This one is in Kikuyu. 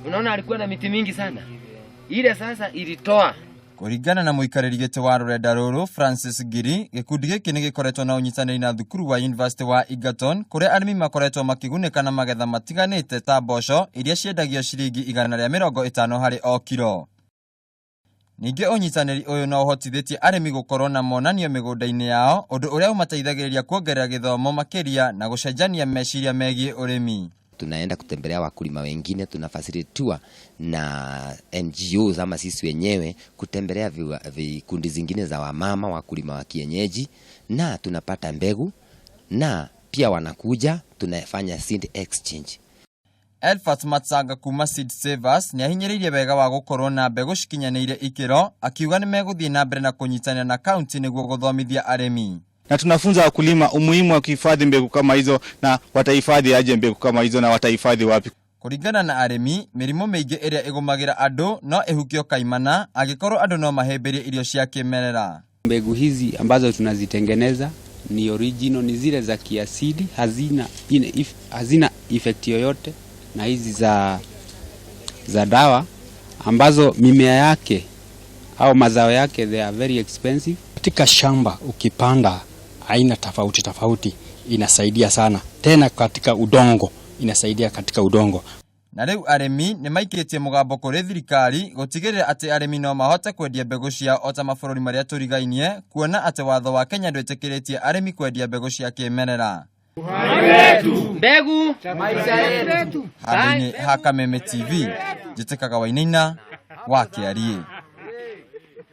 Unaona alikuwa na miti mingi sana. Ile sasa ilitoa Kũringana na mũikarĩri gĩtĩ wa rũrenda rũrũ Francis Ngiri, gĩkundi gĩkĩ nĩ gĩkoretwo na ũnyitanĩri na thukuru wa University wa Egerton kũrĩa arĩmi makoretwo makĩgunĩka na magetha matiganĩte ta mboco iria ciendagio ciringi 150 harĩ o kiro. Ningĩ ũnyitanĩri ũyũ no ũhotithĩtie arĩmi gũkorwo na monanio mĩgũnda-inĩ yao, ũndũ ũrĩa ũmateithagĩrĩria kuongerera gĩthomo makĩria na gũcenjania meciria megiĩ ũrĩmi. Tunaenda kutembelea wakulima wengine, tunafacilitiwa na NGOs ama sisi wenyewe kutembelea vikundi zingine za wamama wakulima wa kienyeji, na tunapata mbegu na pia wanakuja tunafanya seed exchange. Elfat Matsanga kuma Seed Savers nĩ ahinyĩrĩirie wega wa gũkorwo na mbegũ cikinyanĩire ikĩro, akiuga nĩ megũthiĩ na mbere na kũnyitanĩra na kaunti nĩguo gũthomithia arĩmi. Na tunafunza wakulima umuhimu wa kuhifadhi mbegu kama hizo na watahifadhi aje mbegu kama hizo na watahifadhi wapi. Kũringana na arĩmi, mĩrimũ mĩingĩ ĩrĩa ĩgũmagĩra andũ no ĩhukio kaimana angĩkorwo andũ no mahĩmbĩrie irio cia kĩmerera. Mbegu hizi ambazo tunazitengeneza ni original, ni zile za kiasili, hazina effect yoyote na hizi za dawa ambazo mimea yake au mazao yake, they are very expensive. Katika shamba ukipanda aina tofauti tofauti inasaidia sana, tena katika udongo inasaidia katika udongo. Na rĩu arĩmi nĩ maikĩtie mũgambo kũrĩ thirikari gũtigĩrĩra atĩ arĩmi no mahote kwendia mbegũ ciao o ta mabũrũri marĩa tũrigainie, kuona atĩ watho wa Kenya ndwĩtĩkĩrĩtie arĩmi kwendia mbegũ cia kĩmerera. Mbegu Handũ-inĩ ha Kameme TV, njĩtĩkaga Wainaina wa Kĩariĩ.